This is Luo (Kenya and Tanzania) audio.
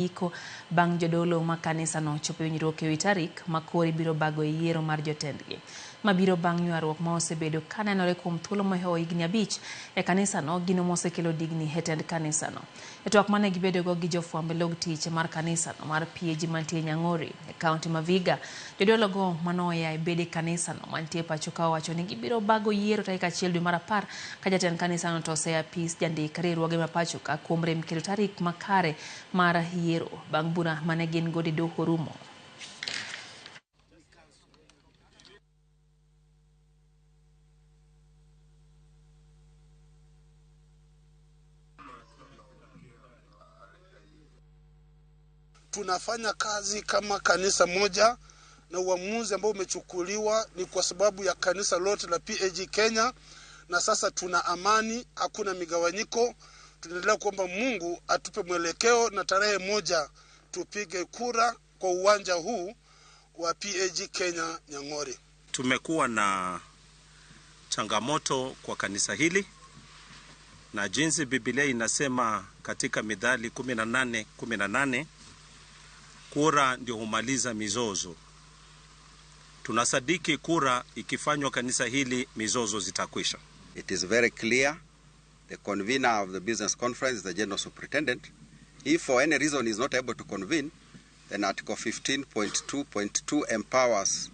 Giko bang' jodolo ma kanisano chopo e winjruok ewi tarik ma koro ibiro bagoe yiero mar jotendgi. Ma biro bang' ywaruok ma osebedo kanenore kuom thuolo mohewo higni 5 e kanisano, gino mosekelo digni e tend kanisano. E twak mane gibedogo gi jofwamb e log tich mar kanisano mar PAG mantie Nyang'ori e kaunti ma Vihiga, jodologo manoya e bede kanisano mantie pacho ka owacho ni gibiro bago yiero tarik 1 dwe mar 10 ka jatend kanisano to oseya apis jandik riwruoge ma pacho ka kuom rem keto tarik makare mar yiero bang' bura mane gin godo e doho rumo. Tunafanya kazi kama kanisa moja na uamuzi ambao umechukuliwa ni kwa sababu ya kanisa lote la PAG Kenya, na sasa tuna amani, hakuna migawanyiko. Tunaendelea kuomba Mungu atupe mwelekeo na tarehe 1 tupige kura kwa uwanja huu wa PAG Kenya Nyang'ori. Tumekuwa na changamoto kwa kanisa hili, na jinsi Biblia inasema katika Mithali 18:18, kura ndio humaliza mizozo. Tunasadiki kura ikifanywa kanisa hili, mizozo zitakwisha. It is very clear the convener of the business conference is the general superintendent. If for any reason he is not able to convene, then Article 15.2.2 empowers